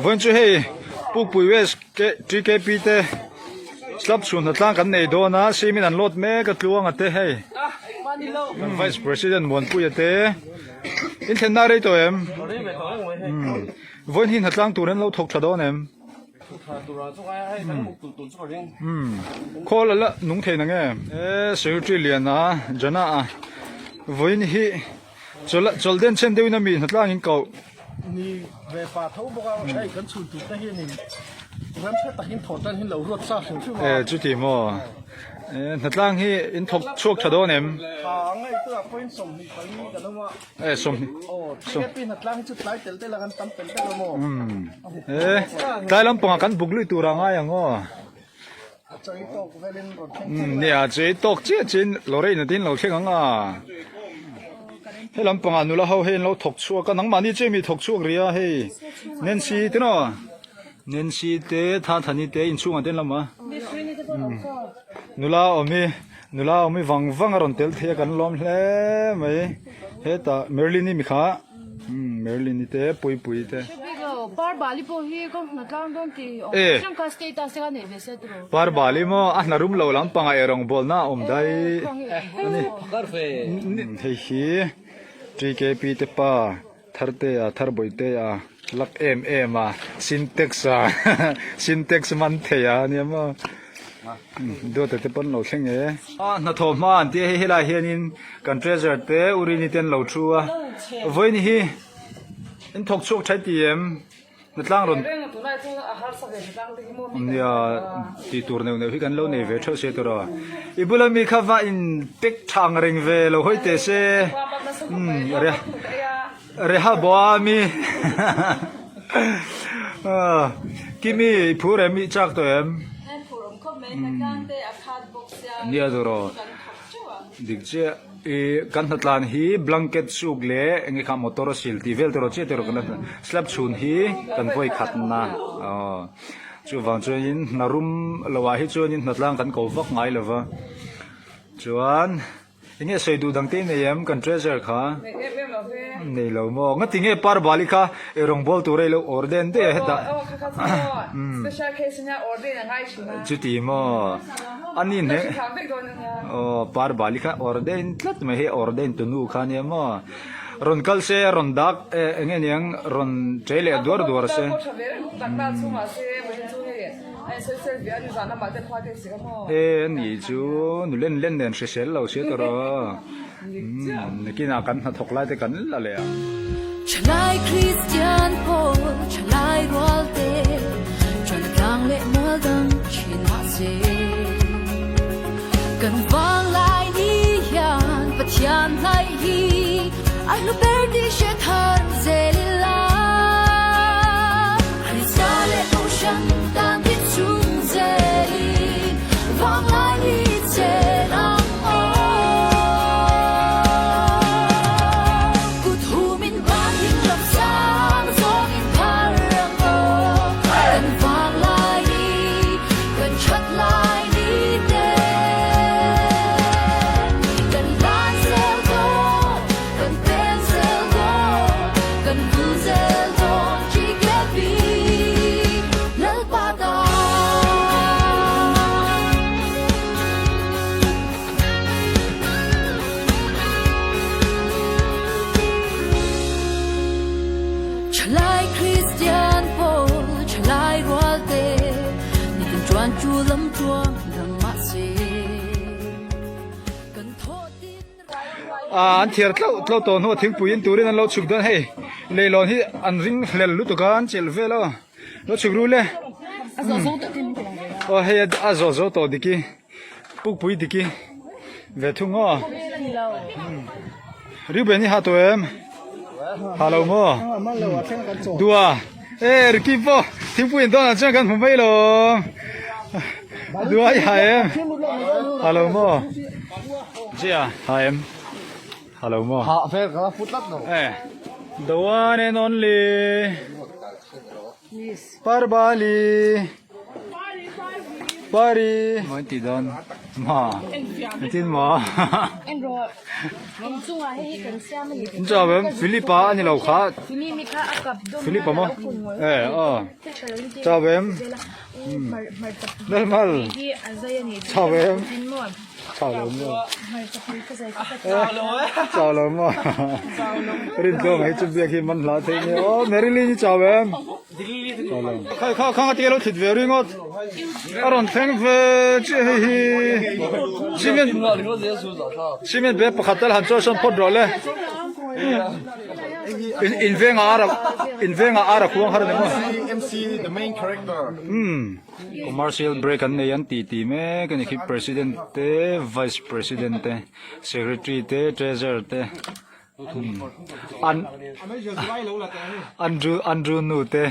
Vawiin chu hei Pukpui West TKP te slab chhun hnatlang kan nei dawn a cement an load mek a tluanga te hei kan vice president Muanpuia te in thlenna rei tawh em vawiin hi hnatlang tur an lo thawk tha dawn em khawl ala nung thei nange e secretary liana Jana a vawiin hi Chawlh den chhen deuhin a mi hnatlang in koh. Ni ve pah tho bawk a, hei kan chhun tur te hianin ram hre takin thawh tan hi lo ruat sa hrim hrim a. E chuti maw? E hnatlang hi in thawk chhuak tha dawn em? Ha ngei tunah pawhin 24 kan awm a. E 20. Aw TKP hnatlang hi chu tlai tel tel a kan tam tel tel a maw? E tlai lampangah kan buk lui tur a ngai ang aw. A chei tawk velin rawn thleng thleng la. Nia, chei tawk chiah chiahin Lorraine te in lo thleng ang a. He lampangah nula ho hei an lo thawk chhuak a, nangmahni chiah mi thawk chhuak rih a hei. Nancy te naw? Nancy te, Thathani te inchhungah te an lam a. Nula awm hi, nula awm hi vang vang a rawn tel thei a kan lawm hle mai. Hetah Merlin-i mi kha. Umm Merlin-i te Puipuii te. Hre bik lo, Parbali pawh hi ka hna tlang dawn tih awm Eh. hrang kha status te kha nei ve se tiraw. Parbali maw a hna rum lo lampangah erawng bawlna a awm daih a ni. Hei hi TKP te pa Thartea Tharbawitea lak em em a Sintex a Sintex man thei a nia maw. Duata te pawn lo thleng e. A hnathawh hma an tia hei helai hianin kan treasure te Urini te an lo thu a. Vawiin hi in thawk chhuak thai ti em? Hnatlang rawn Nia tih tur neuh neuh hi kan lo nei ve theuh sia tur a. I bula mi kha va in pack tha ang reng ve lo hawi teh se. Umm Rehoboam i Kimi i phur em i chak tawh em? Nia tur aw dik chiah i kan hnatlan hi blanket suk leh enge kha motor a sil tih vel tur aw chiah tur kan slab chhun hi kan vawi khat na aw chuvang chuanin hna rum lo ah hi chuanin hnatlang kan ko vak ngai lova chuan. Enge sawi duh dang te i nei em kan treasure kha? Nei em em lo ve. Nei lo maw? Nga tinge Parbali kha ei rawngbawl tur a ilo order daih a hetah. Aw kha kha chu maw special case ania order a ngai thin a. Chuti maw? Ani hne. Ka hre vek dawn ania. Aw Parbali kha order in tlat mai hei order in tunu kha ania maw? Rawn kal se rawn dak enge niang rawn ṭe leh duar duar se. A pawh tha ve reng tak ta chu mahse vawiin chu hei a in sawi sel ve a ni zan lamah te khua te si ka maw. E ani chu nu len len nen hrisel lo sia tawh rawh. Nakinah kan hnathawk lai te kan la leh ang. Thalai Kristian pawl thalai rual te tran tlang leh mual dang thin mahse kan vang lai ni hian Pathian hlai hi a hlu ber tih hre thar zel ila Krista leh Kohhran tan ti chung zelin vang lai ni chen ang aw Kut humin ban hing lam sang zawngin phar ang aw Kan vang lai ni kan that lai ni te Kan lan zel dawn kan pen zel dawn kan vul zel dawn TKP Lalpa ta. Thalai Kristian pawl thalai rual te nitin chuan chu lam chuang dang mahse kan thawh tin Ah an thiar tlauh tlauh tawh hnuah thingpui in turin an lo chhuk dawn hei leilawn hi an ring hlel lutuk a an chelh vel a lo chhuk ru le aw hei a zawh zo tawh dik i. Pukpui diki ve thung aw. Reuben i ha tawh em? Ha lo maw? Dua. E Ricky pawh thingpui in dawn ah chuan kan hmu mai lo. Dua i ha em? Ha lo maw? Zia ha em? Ha lo maw? Ha vel ka la fu tlat lo. E The one and only Parbali. Pari. Mawi tih dawn. Ma engtin maw? En rawh inchungah hei hi kan siam a ni. In chau em? Philipa a ni lo kha. Philip kha a kap dawm Philipa maw? E aw. Chau em? Nalmal. Chau em? Chau lo maw? Chau lo maw? Rintlawng hei chu biak hi man hla thei nia. Aw Marilyn i chau em? Khai kha khang a tia lo thlit ve ringawt a rawn thleng ve chiah hei hi cement cement bag pakhat tal han chawi sawn phawt rawh le in in vengah ar in vengah ar a khuang har a ni maw MC the main character umm commercial break an nei an tih tih mek a ni khi president te vice president te secretary te treasurer te. An Andrew Andrew nu te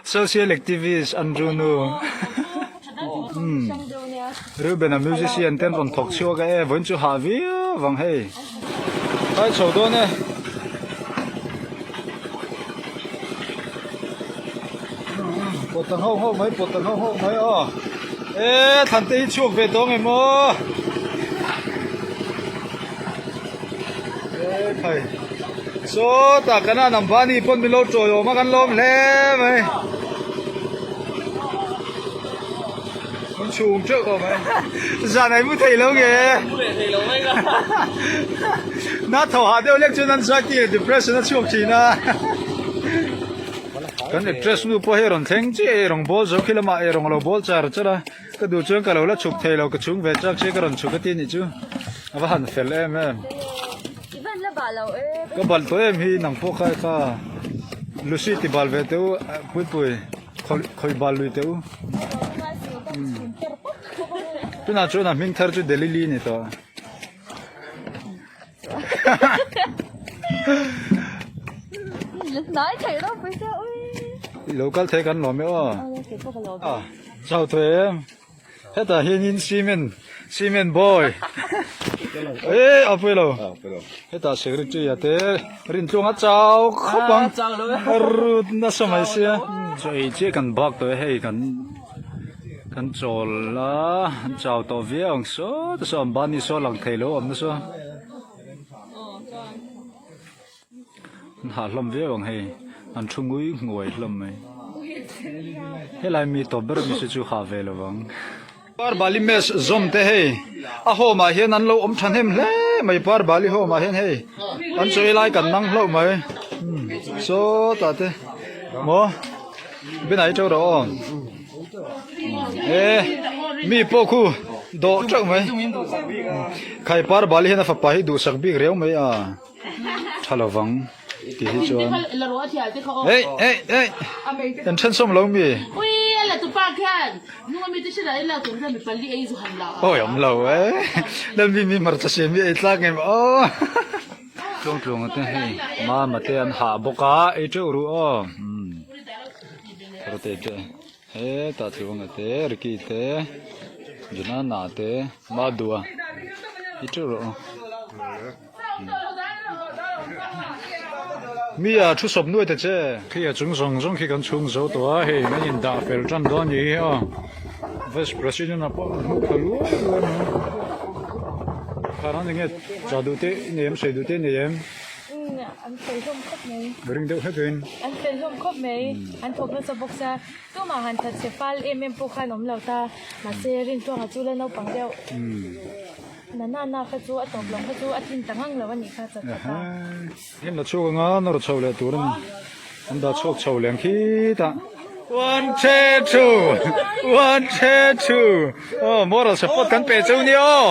Social activist Andrew nu Reuben a musician ten rawn thawk chhuak a e vawiin chu hah viau vang hei kai chho dawn e. Pawt ta nghauh nghauh mai pawt ta nghauh nghauh mai aw e thlan te hi chhuak ve tawh ngei maw e khai sawtah kan an Ambani pawn min lo tawi awm a kan lawm hle mai an chhung teuh tawh mai zan ai mu thei lo nge na tho hah deuh lek chuan anxiety leh depression a chhuak thin a kan actress nu pawh hei rawn thleng chiah e rawng bawl zo khi lamah ei rawng a lo bawl char char a ka duh chuan ka lo la chhuk thei lo ka chhung ve chak che ka rawn chhuk a ti anih chu a va han fel em em ka bal tawh em hi nang pawh kha kha Lucy ti bal ve teh u Puipui. Khawi bal lui teh u. Tunah chuan a hming thar chu Delili ni tawh. Lo kal thei kan lawm e aw. Chau thei em. Hetah hianin cement cement boy e a pawi lo hetah secretary a te rintluang a chau khawp ang a rut nasa mai sia chaw ei chiah kan bak tawh e hei kan kan chawl a an chau tawh viau ang saw te saw an bani saw lang thei lo awm nasa An hah hlawm viau ang hei, an thu ngui nguai hlawm mai. Helai mi tawp ber mi chu chu hah ve lo vang. Par Bali mess zawm te hei, a home ah hian an lo awm thahnem hle mai Par Bali home ah hian hei an chaw ei lai kan nang hlauh mai sawtah te maw Binai teuh rawh aw e mi pawh khu dawh teuh mai khai Par Bali hian a fapa hi duhsak bik riau mai a. Tha lovang tih hi chuan Ei ei ei kan then sawm lo mi Awi awm lo e Lal mi mi hmarcha siam hi ei tlak ngei maw aw Tluang tluang te hei mama te an hah bawk a ei teuh ru aw umm Tharte te hetah tluanga te Ricky te Junana te Madua ei teuh rawh aw. Mi a thu sawp nuai ta che. Khi a chung zawng zawng khi kan chhung zo tawh a, hei kan in dah fel tan dawn ni hi aw. Vice President a pawh an hmuh thla luai luai mai. Khan enge cha duh te i nei em sawi duh te i nei em? Umm an fel hlawm khawp mai. Ring deuh hlek in. An fel hlawm khawp mai, an thawk nasa bawk sia. Tumah han that che fal em em pawh khan awm lo ta, mahse Rintuanga chu la naupang deuh. Na na na kha chu a tawp lo kha chu a tlin ta ngang lo a nih kha chat chat a. Heng la chhuak anga nawr chho leh tur a ni. An dah chhuak chho leh ang khitah. One two two one two two aw moral support kan pe cheu nia aw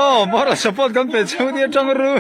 aw moral support kan pe cheu nia tang ru.